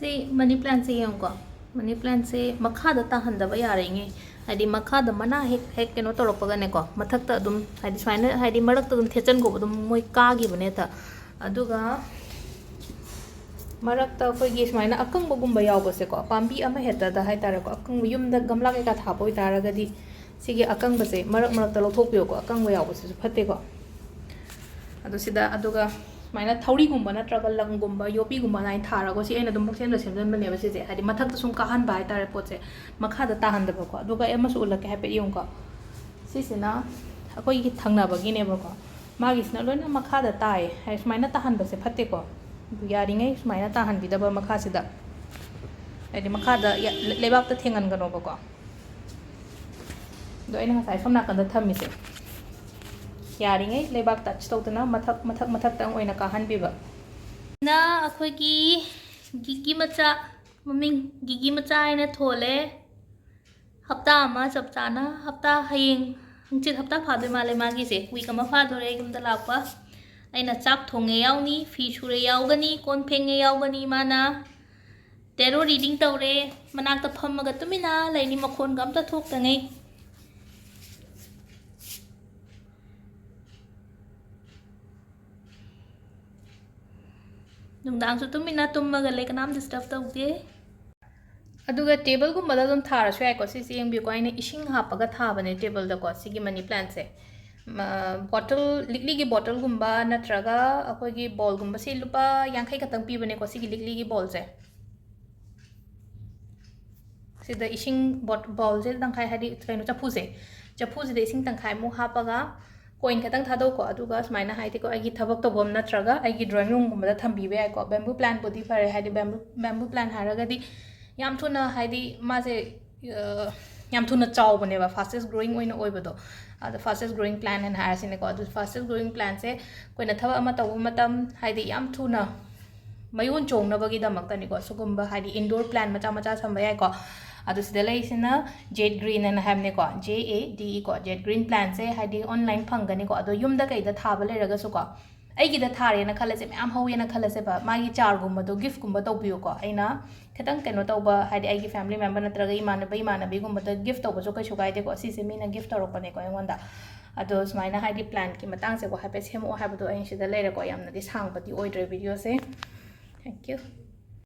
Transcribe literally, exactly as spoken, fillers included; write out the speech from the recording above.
ꯁꯤ money ꯄ꯭ꯂꯥꯟꯁꯦ ꯌꯦꯡꯉꯨꯀꯣ꯫ Money ꯄ꯭ꯂꯥꯟꯁꯦ ꯃꯈꯥꯗ ꯇꯥꯍꯟꯗꯕ ꯌꯥꯔꯤꯉꯩ, ꯍꯥꯏꯗꯤ ꯃꯈꯥꯗ ꯃꯅꯥ ꯍꯦꯛ, ꯍꯦꯛ ꯀꯩꯅꯣ ꯇꯧꯔꯛꯄꯒꯅꯦꯀꯣ, ꯃꯊꯛꯇ ꯑꯗꯨꯝ, ꯍꯥꯏꯗꯤ ꯁꯨꯃꯥꯏꯅ, ꯍꯥꯏꯗꯤ ꯃꯔꯛꯇ ꯑꯗꯨꯝ ꯊꯦꯠꯆꯟꯈꯣꯕ, ꯑꯗꯨꯝ ꯃꯣꯏ ꯀꯥꯈꯤꯕꯅꯦ ꯍꯦꯛꯇ꯫ ꯑꯗꯨꯒ ꯃꯔꯛꯇ ꯑꯩꯈꯣꯏꯒꯤ ꯁꯨꯃꯥꯏꯅ ꯑꯀꯪꯕꯒꯨꯝꯕ ꯌꯥꯎꯕꯁꯦꯀꯣ, ꯄꯥꯝꯕꯤ ꯑꯃ ꯍꯦꯛꯇꯗ ꯍꯥꯏꯇꯥꯔꯦꯀꯣ, ꯑꯀꯪꯕ ꯌꯨꯝꯗ ꯒꯝꯂꯥ ꯀꯩꯀꯥ ꯊꯥꯕ ꯑꯣꯏꯇꯥꯔꯒꯗꯤ, ꯁꯤꯒꯤ ꯑꯀꯪꯕꯁꯦ ꯃꯔꯛ ꯃꯔꯛꯇ ꯂꯧꯊꯣꯛꯄꯤꯌꯨꯀꯣ, ꯑꯀꯪꯕ ꯌꯥꯎꯕꯁꯤꯁꯨ ꯐꯠꯇꯦꯀꯣ꯫ ꯑꯗꯣ ꯁꯤꯗ, ꯑꯗꯨꯒ ꯁꯨꯃꯥꯏꯅ ꯊꯧꯔꯤꯒꯨꯝꯕ ꯅꯠꯇ꯭ꯔꯒ ꯂꯪꯒꯨꯝꯕ, ꯌꯣꯠꯄꯤꯒꯨꯝꯕ ꯑꯗꯨꯃꯥꯏꯅ ꯊꯥꯔꯒ, ꯁꯤ ꯑꯩꯅ ꯑꯗꯨꯝ ꯄꯪꯁꯦꯝꯗ ꯁꯦꯝꯖꯟꯕꯅꯦꯕ ꯁꯤꯁꯦ, ꯍꯥꯏꯗꯤ ꯃꯊꯛꯇ ꯁꯨꯝ ꯀꯥꯍꯟꯕ ꯍꯥꯏꯇꯥꯔꯦ ꯄꯣꯠꯁꯦ, ꯃꯈꯥꯗ ꯇꯥꯍꯟꯗꯕꯀꯣ꯫ ꯑꯗꯨꯒ ꯑꯩ ꯑꯃꯁꯨ ꯎꯠꯂꯛꯀꯦ, ꯍꯥꯏꯐꯦꯠ ꯌꯦꯡꯉꯨꯀꯣ꯫ ꯁꯤꯁꯤꯅ ꯑꯩꯈꯣꯏꯒꯤ ꯊꯪꯅꯕꯒꯤꯅꯦꯕꯀꯣ, ꯃꯥꯒꯤꯁꯤꯅ ꯂꯣꯏꯅ ꯃꯈꯥꯗ ꯇꯥꯏ, ꯍꯥꯏꯗꯤ ꯁꯨꯃꯥꯏꯅ ꯇꯥꯍꯟꯕꯁꯦ ꯐꯠꯇꯦꯀꯣ꯫ ꯑꯗꯨ ꯌꯥꯔꯤꯉꯩ ꯁꯨꯃꯥꯏꯅ ꯇꯥꯍꯟꯕꯤꯗꯕ ꯃꯈꯥꯁꯤꯗ, ꯍꯥꯏꯗꯤ ꯃꯈꯥꯗ ꯌ-, ꯂꯩꯕꯥꯛꯇ ꯊꯦꯡꯍꯟꯒꯅꯣꯕꯀꯣ꯫ ꯑꯗꯣ ꯑꯩꯅ ꯉꯁꯥꯏ ꯁꯣꯝ ꯅꯥꯀꯟꯗ ꯊꯝꯃꯤꯁꯦ, ꯌꯥꯔꯤꯉꯩ ꯂꯩꯕꯥꯛ ꯇꯆ ꯇꯧꯗꯅ ꯃꯊꯛ, ꯃꯊꯛ, ꯃꯊꯛꯇꯪ ꯑꯣꯏꯅ ꯀꯥꯍꯟꯕꯤꯕ꯫ ꯅ ꯑꯩꯈꯣꯏꯒꯤ ꯒꯤꯒꯤ ꯃꯆꯥ, ꯃꯃꯤꯡ ꯒꯤꯒꯤ ꯃꯆꯥ ꯍꯥꯏꯅ ꯊꯣꯜꯂꯦ꯫ ꯍꯞꯇꯥ ꯑꯃ ꯆꯞ ꯆꯥꯅ, ꯍꯞꯇꯥ, ꯍꯌꯦꯡ, ꯍꯪꯆꯤꯠ ꯍꯞꯇꯥ ꯐꯥꯗꯣꯏ ꯃꯥꯜꯂꯦ ꯃꯥꯒꯤꯁꯦ꯫ ꯋꯤꯛ ꯑꯃ ꯐꯥꯗꯣꯔꯦ ꯌꯨꯝꯗ ꯂꯥꯛꯄ꯫ ꯑꯩꯅ ꯆꯥꯛ ꯊꯣꯡꯉꯦ ꯌꯥꯎꯅꯤ, ꯐꯤ ꯁꯨꯔꯦ ꯌꯥꯎꯒꯅꯤ, ꯀꯣꯟ ꯐꯦꯡꯉꯦ ꯌꯥꯎꯒꯅꯤ ꯃꯥꯅ꯫ ꯇꯦꯔꯣ ꯔꯤꯗꯤꯡ ꯇꯧꯔꯦ, ꯃꯅꯥꯛꯇ ꯐꯝꯃꯒ ꯇꯨꯃꯤꯟꯅ ꯂꯩꯅꯤ, ꯃꯈꯣꯟꯒ ꯑꯝꯇ ꯊꯣꯛꯇꯉꯩ꯫ ꯅꯨꯡꯗꯥꯡꯁꯨ ꯇꯨꯃꯤꯟꯅ ꯇꯨꯝꯃꯒ ꯂꯩ, ꯀꯅꯥꯝ ꯗꯤꯁꯇꯔꯕ ꯇꯧꯗꯦ꯫ ꯑꯗꯨꯒ ꯇꯦꯕꯜꯒꯨꯝꯕꯗ ꯑꯗꯨꯝ ꯊꯥꯔꯁꯨ ꯌꯥꯏꯀꯣ꯫ ꯁꯤꯁꯦ ꯌꯦꯡꯕꯤꯌꯨꯀꯣ, ꯑꯩꯅ ꯏꯁꯤꯡ ꯍꯥꯞꯄꯒ ꯊꯥꯕꯅꯦ ꯇꯦꯕꯜꯗꯀꯣ, ꯁꯤꯒꯤ ꯃꯅꯤ ꯄ꯭ꯂꯥꯟꯁꯦ꯫ ꯃ-, ꯕꯣꯇꯜ, ꯂꯤꯛꯂꯤꯒꯤ ꯕꯣꯇꯜꯒꯨꯝꯕ ꯅꯠꯇ꯭ꯔꯒ ꯑꯩꯈꯣꯏꯒꯤ ꯕꯣꯜꯒꯨꯝꯕꯁꯤ ꯂꯨꯄꯥ ꯌꯥꯡꯈꯩ ꯈꯛꯇꯪ ꯄꯤꯕꯅꯦꯀꯣ, ꯁꯤꯒꯤ ꯂꯤꯛꯂꯤꯒꯤ ꯕꯣꯜꯁꯦ꯫ ꯁꯤꯗ ꯏꯁꯤꯡ ꯕꯣꯠ-, ꯕꯣꯜꯁꯦ ꯇꯪꯈꯥꯏ, ꯍꯥꯏꯗꯤ ꯀꯩꯅꯣ, ꯆꯐꯨꯁꯦ, ꯆꯐꯨꯁꯤꯗ ꯏꯁꯤꯡ ꯇꯪꯈꯥꯏꯃꯨꯛ ꯍꯥꯞꯄꯒ ꯀꯣꯏꯟ ꯈꯛꯇꯪ ꯊꯥꯗꯧꯀꯣ꯫ ꯑꯗꯨꯒ ꯁꯨꯃꯥꯏꯅ, ꯍꯥꯏꯗꯤꯀꯣ, ꯑꯩꯒꯤ ꯊꯕꯛ ꯇꯧꯐꯝ ꯅꯠꯇ꯭ꯔꯒ ꯑꯩꯒꯤ ꯗ꯭ꯔꯣꯌꯤꯡ ꯔꯨꯝꯒꯨꯝꯕꯗ ꯊꯝꯕꯤꯕ ꯌꯥꯏꯀꯣ꯫ ꯕꯦꯝꯕꯨ ꯄ꯭ꯂꯥꯟꯕꯨꯗꯤ ꯐꯔꯦ, ꯍꯥꯏꯗꯤ ꯕꯦꯝꯕꯨ, ꯕꯦꯝꯕꯨ ꯄ꯭ꯂꯥꯟ ꯍꯥꯏꯔꯒꯗꯤ ꯌꯥꯝ ꯊꯨꯅ, ꯍꯥꯏꯗꯤ ꯃꯥꯁꯦ, ꯑ, ꯌꯥꯝ ꯊꯨꯅ ꯆꯥꯎꯕꯅꯦꯕ, fastest growing ꯑꯣꯏꯅ ꯑꯣꯏꯕꯗꯣ꯫ ꯑꯗꯣ fastest growing plant ꯍꯥꯏꯅ ꯍꯥꯏꯔꯁꯤꯅꯦꯀꯣ꯫ ꯑꯗꯨ fastest growing plantꯁꯦ ꯑꯩꯈꯣꯏꯅ ꯊꯕꯛ ꯑꯃ ꯇꯧꯕ ꯃꯇꯝ, ꯍꯥꯏꯗꯤ ꯌꯥꯝ ꯊꯨꯅ ꯃꯌꯣꯟ ꯆꯣꯡꯅꯕꯒꯤꯗꯃꯛꯇꯅꯤꯀꯣ꯫ ꯁꯤꯒꯨꯝꯕ, ꯍꯥꯏꯗꯤ indoor plant ꯃꯆꯥ ꯃꯆꯥ ꯊꯝꯕ ꯌꯥꯏꯀꯣ꯫ ꯑꯗꯣ ꯁꯤꯗ ꯂꯩꯔꯤꯁꯤꯅ jade green ꯍꯥꯏꯅ ꯍꯥꯏꯕꯅꯦꯀꯣ, J A D E ꯀꯣ꯫ Jade green plantꯁꯦ ꯍꯥꯏꯗꯤ online ꯐꯪꯒꯅꯤꯀꯣ꯫ ꯑꯗꯣ ꯌꯨꯝꯗ ꯀꯩꯗ ꯊꯥꯕ ꯂꯩꯔꯒꯁꯨꯀꯣ, ꯑꯩꯒꯤꯗ ꯊꯥꯔꯦꯅ ꯈꯜꯂꯁꯦ, ꯃꯌꯥꯝ ꯍꯧꯋꯦꯅ ꯈꯜꯂꯁꯦꯕ, ꯃꯥꯒꯤ ꯆꯥꯔꯒꯨꯝꯕꯗꯣ ꯒꯤꯐꯀꯨꯝꯕ ꯇꯧꯕꯤꯌꯨꯀꯣ꯫ ꯑꯩꯅ ꯈꯤꯇꯪ ꯀꯩꯅꯣ ꯇꯧꯕ, ꯍꯥꯏꯗꯤ ꯑꯩꯒꯤ ꯐꯦꯃꯤꯂꯤ ꯃꯦꯝꯕꯔ ꯅꯠꯇ꯭ꯔꯒ ꯏꯃꯥꯟꯅꯕ ꯏꯃꯥꯟꯅꯕꯤꯒꯨꯝꯕꯗ ꯒꯤꯐ ꯇꯧꯕꯁꯨ ꯀꯩꯁꯨ ꯀꯥꯏꯗꯦꯀꯣ꯫ ꯁꯤꯁꯦ ꯃꯤꯅ ꯒꯤꯐ ꯇꯧꯔꯛꯄꯅꯦꯀꯣ ꯑꯩꯉꯣꯟꯗ꯫ ꯑꯗꯣ ꯁꯨꯃꯥꯏꯅ ꯍꯥꯏꯗꯤ ꯄ꯭ꯂꯥꯟꯠꯀꯤ ꯃꯇꯥꯡꯁꯦꯀꯣ ꯍꯥꯏꯐꯦꯠ ꯁꯦꯝꯃꯛꯑꯣ ꯍꯥꯏꯕꯗꯣ ꯑꯩꯅ ꯁꯤꯗ ꯂꯩꯔꯦꯀꯣ꯫ ꯌꯥꯝꯅꯗꯤ ꯁꯥꯡꯕꯗꯤ ꯑꯣꯏꯗ꯭ꯔꯦ ꯚꯤꯗꯤꯑꯣꯁꯦ꯫ Thank you꯫